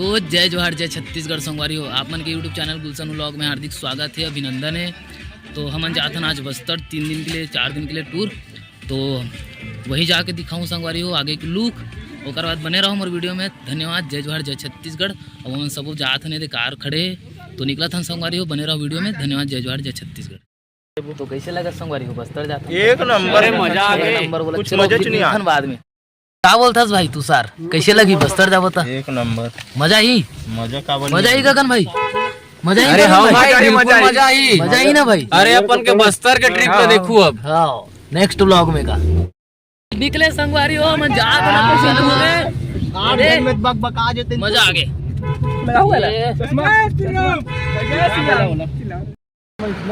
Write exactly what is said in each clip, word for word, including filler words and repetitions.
तो जय जोहार, जय छत्तीसगढ़ संगवारी हो, आप मन के YouTube चैनल गुलशन व्लॉग में हार्दिक स्वागत है, अभिनंदन है। तो हमन जात हन आज बस्तर तीन दिन के लिए, चार दिन के लिए टूर। तो वही जाके दिखाऊँ संगवारी हो आगे की लुक, ओकर बाद बने रहो हमर वीडियो में। धन्यवाद, जय जोहार, जय छत्तीसगढ़। अब हमन सबो जात हन, एदे कार खड़े हे, तो निकलत हन संगवारी हो, बने रहो वीडियो में। धन्यवाद, जय जोहार, जय छत्तीसगढ़। तो कैसे लगा संगवारी हो बस्तर जात हन? एक नंबर। अरे मजा आ गए। नंबर बोला, कुछ चलो मजा फिर च नहीं मिलथन बाद में। का बोलथस भाई तुषार, कैसे लगी बस्तर जाबो त? एक नंबर। मजा ही? मजा का बोली? मजा ही गगन भाई? मजा ही अरे गगन हाँ भाई? भाई, बिल्कुल मजा ही। मजा ही ना भाई? अरे अपन के बस्तर के ट्रिप पे देखू अब। हाँ, नेक्स्ट व्लॉग में का। निकले संगवारी हो, मन जात ना कुछ अलग हो गए। अरे, बकबका जेते। मजा आ गए।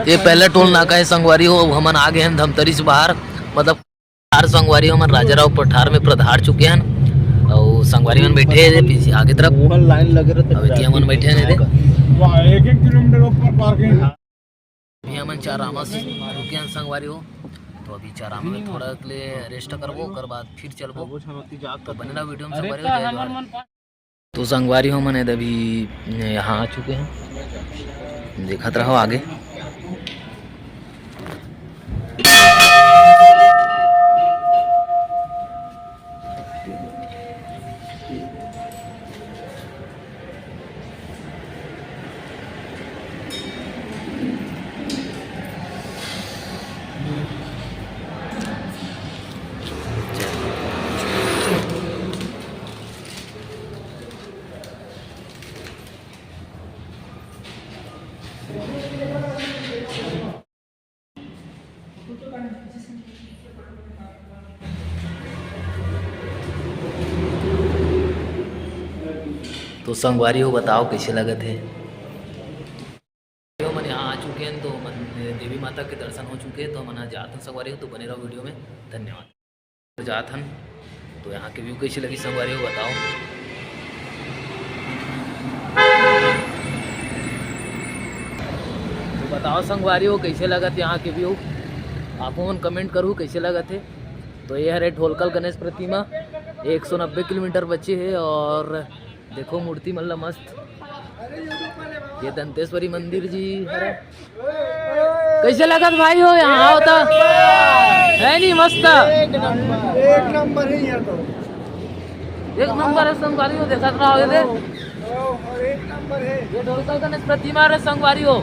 ये पहला टोल नाका है संगवारी हो, अब हमन आ गए हैं धमतरी से बाहर, मतलब पठार संगवारी हो, हमन राजा राव पठार में पधार चुके हैं। और संगवारी मन बैठे हैं पीछे आगे तरफ। वो लाइन लगे रहते अब इतनी हमन बैठे हैं, दे। वाह, एक एक किलोमीटर ऊपर पार्किंग है। अभी हमन चारामा से रुके हैं संगवारी हो, तो अभी चारामा में थोड़ा के लिए रेस्ट करबो, ओकर बाद फिर चलबो। तो बने रहो वीडियो में संगवारी हो। जय जोहार। तो संगवारी हो, हमन अभी यहाँ आ चुके हैं, देखत रहो आगे। तो संगवारी हो, बताओ कैसे लगत है? तो हमन यहाँ आ चुके हैं, तो हमन देवी माता के दर्शन हो चुके हैं, तो हमन जात हन संगवारी हो, तो बने रहो वीडियो में। धन्यवाद। तो जात हन, तो यहाँ के व्यू कैसे लगी संगवारी हो, बताओ। तो बताओ संगवारी हो, कैसे लगत यहाँ के व्यू, आप मन कमेंट करू कैसे लगत है। तो ये हरे ढोलकल गणेश प्रतिमा, एक सौ नब्बे किलोमीटर बचे है और देखो मूर्ति मन ला मस्त। ये दंतेश्वरी मंदिर जी हरे। कैसे लगत भाई हो यहाँ आओ तो? है नहीं मस्त? एक नंबर, एक नंबर है यहाँ तो। एक नंबर है संगवारी हो, देखत रहो ये दे। ओ, और एक नंबर है। ये ढोलकल गणेश प्रतिमा रे संगवारी हो,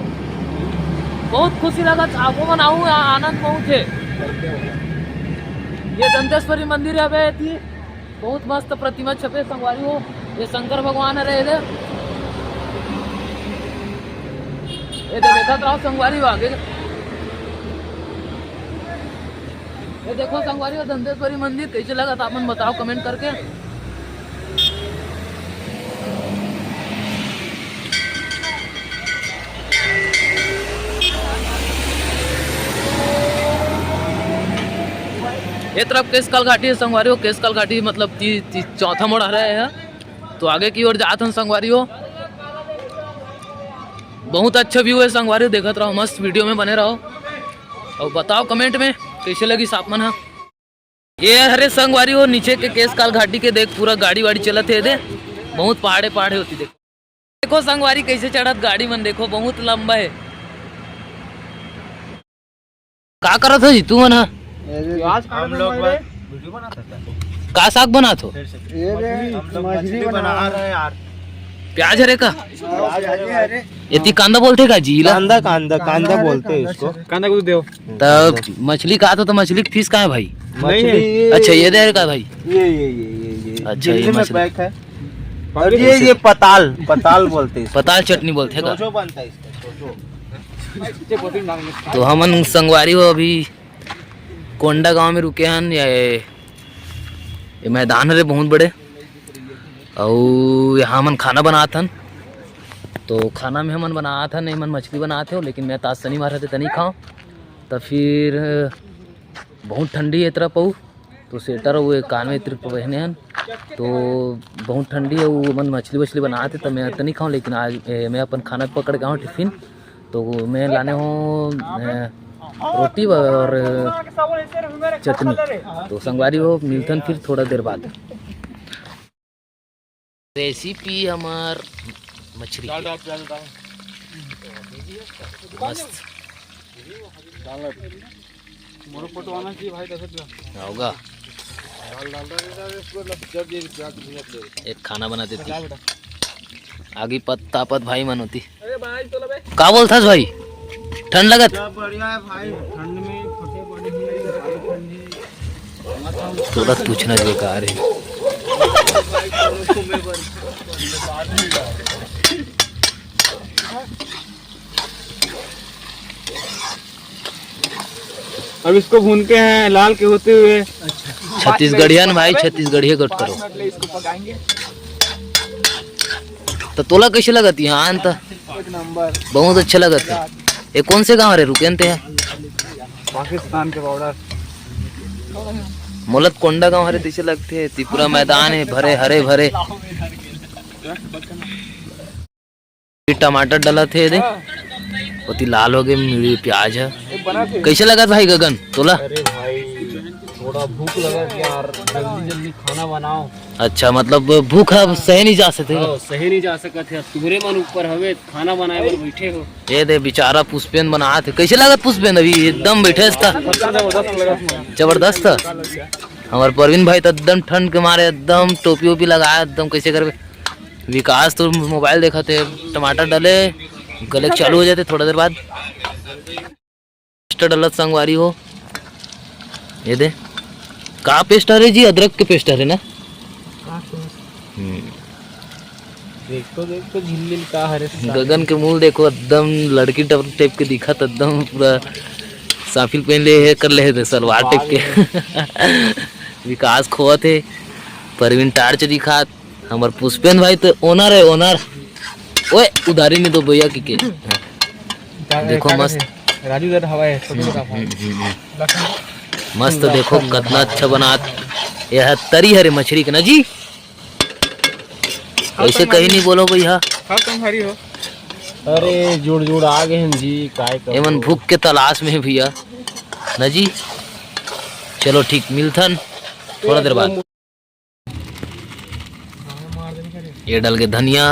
बहुत खुशी लगत। आपो मन आहू, यहाँ आनंद बहुत है। ये दंतेश्वरी मंदिर है बे, एती बहुत मस्त प्रतिमा छपे संगवारी हो। ये शंकर भगवान हरे, ये दे, ये दे देखत रहो संगवारी हो आगे। ये देखो संगवारी हो दंतेश्वरी मंदिर कैसे लगत, आप मन बताओ कमेंट करके। ये तरफ केसकाल घाटी है संगवारी हो, केसकाल घाटी मतलब ती, ती, चौथा मोड़ हरे है। तो आगे की ओर जात हन संगवारी हो। बहुत अच्छा व्यू है संगवारी हो, देखत रहो, मस्त वीडियो में बने रहो और बताओ कमेंट में कैसे लगी आप मन हा। ये हरे संगवारी हो नीचे के केसकाल घाटी के, देख पूरा गाड़ी वाड़ी चलत है दे, बहुत पहाड़े पहाड़े होती। देखो, देखो संगवारी कैसे चढ़त गाड़ी मन, देखो बहुत लंबा है। का करत हो जी तू मन हा? प्याज काट हम दो लोग हमारे। बस वीडियो बनाते हैं। का साग बनात हो? फिर से। ये रे, हम लोग मछली मछली बना बना रहे हैं यार। प्याज हरे का? प्याज हरे, हरे। एती कांदा बोलथे का जी ला? कांदा, कांदा, कांदा कांदा बोलते हैं इसको। कांदा को दो। तब मछली का तो, तो मछली फिश का है भाई? नहीं है। मछली अच्छा, ये दे का भाई? ये, ये, ये, ये, ये। अच्छा, ये जेल में मछली। पैक है। और ये, ये पताल, पताल बोलते हैं इसको। पताल चटनी बोलते हैं का? चोचो बनता है इसका, चोचो। तो हमन संगवारी हो अभी कोंडा गांव में रुके हन। ये, ये मैदान हरे बहुत बड़े, अउ यहाँ हमन खाना बनात हन। तो खाना में हमन बनात हन, एमन मछली बनात हे, लेकिन मैं तो आज शनिवार हरे त नहीं खाओ। त फिर बहुत ठंडी है तरफ अउ, तो स्वेटर अउ कान में तरफ पहने हन, तो बहुत ठंडी है, वो मन मछली वछली बनात हे, त मैं तो नहीं खाओ, लेकिन आज ए, मैं अपन खाना पकड़ के आऊँ टिफिन। तो मैं लाने हूँ, अ, रोटी और चटनी। तो संगवारी हो, मिलथन फिर थोड़ा देर बाद। रेसिपी हमार मछरी डाल, के। डाल, डाल, डाल। मस्त। डाल, डाल। मोरो फोटो आना चाहिए भाई, दस रुपया। होगा। डाल, डाल, डाल, डाल, इसको ना, जब ये प्याज, मिनट ले। एक खाना बना देती। डाल बेटा। आगी पत तापत भाई मन होती। अरे भाई, तो ले बे। का बोलथस भाई? ठंड लगत? क्या बढ़िया है भाई, ठंड में फटे पड़े हैं, ठंड है। तुरंत पूछना बेकार है। अब इसको भूनते हैं लाल के होते हुए। छत्तीसगढ़िया न भाई, छत्तीसगढ़िया कट करो। पाँच मिनट ले इसको पकाएंगे। तो तोला कैसे लगत यहाँ आन त? एक नंबर। बहुत अच्छा लगत है। ये कौन से गांव रे रुकेन ते? पाकिस्तान के बॉर्डर। मोलत कोंडा गांव हरे तैसे लगते है। त्रिपुरा मैदान है भरे, हरे भरे। टमाटर डलत हे दे। ओती लाल हो गए मिर्ची, प्याज है। कैसे लगत भाई गगन तोला? अरे भाई, थोड़ा भूख लगत यार, जल्दी जल्दी खाना बनाओ। अच्छा, मतलब भूख अब सहे नहीं जा सकते। हाँ, सहे नहीं जा सकत है। तुमरे मन ऊपर हवे, खाना बनाए बर बैठे हो। ये दे बेचारा पुष्पेंद्र बनात हे। कैसे लगत पुष्पेंद्र? अभी एकदम बैठे था। जबरदस्त था। हमारे परवीन भाई तो एकदम ठंड के मारे एकदम टोपी वोपी लगाया, एकदम कैसे करबे। विकास तो मोबाइल देखत हे, टमाटर डले, गले के चालू हो जाते थोड़ा देर बाद। पेस्ट डलत संगवारी हो, ये दे। का पेस्ट हरे जी? अदरक के पेस्ट हरे ना? हम्म। देख तो, देख तो झिलमिल का हरे से गगन के मूल देखो, एकदम लड़की टाइप के दिखत, एकदम पूरा साफिल पहन ले हे, कर ले हे सलवार टाइप के। विकास खोवत हे, परवीन टार्च दिखात, हमर पुष्पेन भाई तो ओनर है, ओनर। ओए, उधारी नहीं दो भैया की के। देखो मस्त। राजू दर हवा है, छोटे बड़ा भाई। हम्म, हम्म, हम्म। मस्त देखो, कितना अच्छा बनात। यह तरी हरे मछरी के ना जी। वैसे कहीं नहीं बोलो भैया। हाँ, तुम हरी हो। अरे, जुड़ जुड़ आ गए हैं जी, काय करो। एमन भूख के तलाश में है भैया, ना जी। चलो ठीक, मिलथन थोड़ा देर बाद। ये डल गए धनिया,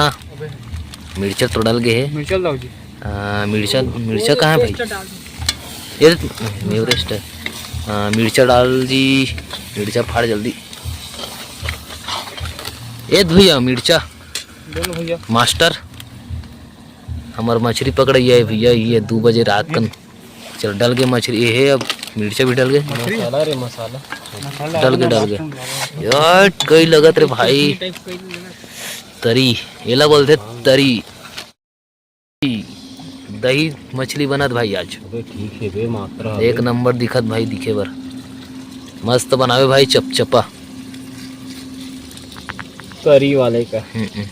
मिर्चा तो डल गए है। मिर्चा लाओ जी। आ, मिर्चा, मिर्चा कहाँ है भाई? ये एवरेस्ट है। आ, मिर्चा डाल जी, मिर्चा फाड़ जल्दी। ए भैया मिर्चा। बोलो भैया। मास्टर, हमार मछली पकड़ैया है भैया, ये दू बजे रात कन। चल, डल गए मछली, ये है, अब मिर्चा भी डल गए। मसाला रे, मसाला। डल गए, डल गए। यार, कई लगत रे भाई। तरी, एला बोलते तरी। दही मछली बनत भाई आज। अबे ठीक है बे, मात्रा एक अबे। नंबर दिखत भाई दिखे बर। मस्त बनावे भाई चपचपा। तरी वाले का। हम्म, हम्म।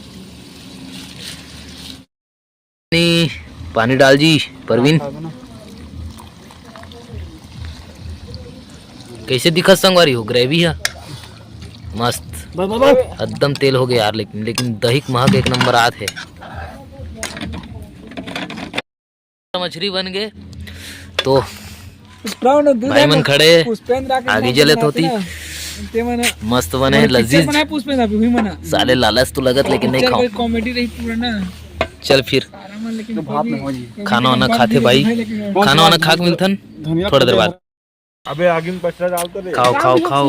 पानी, पानी डाल जी परवीन। हाँ, खाबो ना। कैसे दिखत संगवारी हो ग्रेवी है? मस्त। बस, बस, बस। एकदम तेल हो गया यार, लेकिन, लेकिन दही के महक एक नंबर आत है। मछली बन गए तो भाई मन खड़े, आगी जलत होती। मस्त बने, लजीज। साले लालच तो लगत, लेकिन नहीं खाओ। कॉमेडी रही पूरा ना। चल फिर। खाना वाना खाथे भाई, खाना वाना खा के मिलथन थोड़ा देर बाद। अबे आगी में पचड़ा डाल तो दे। खाओ, खाओ, खाओ।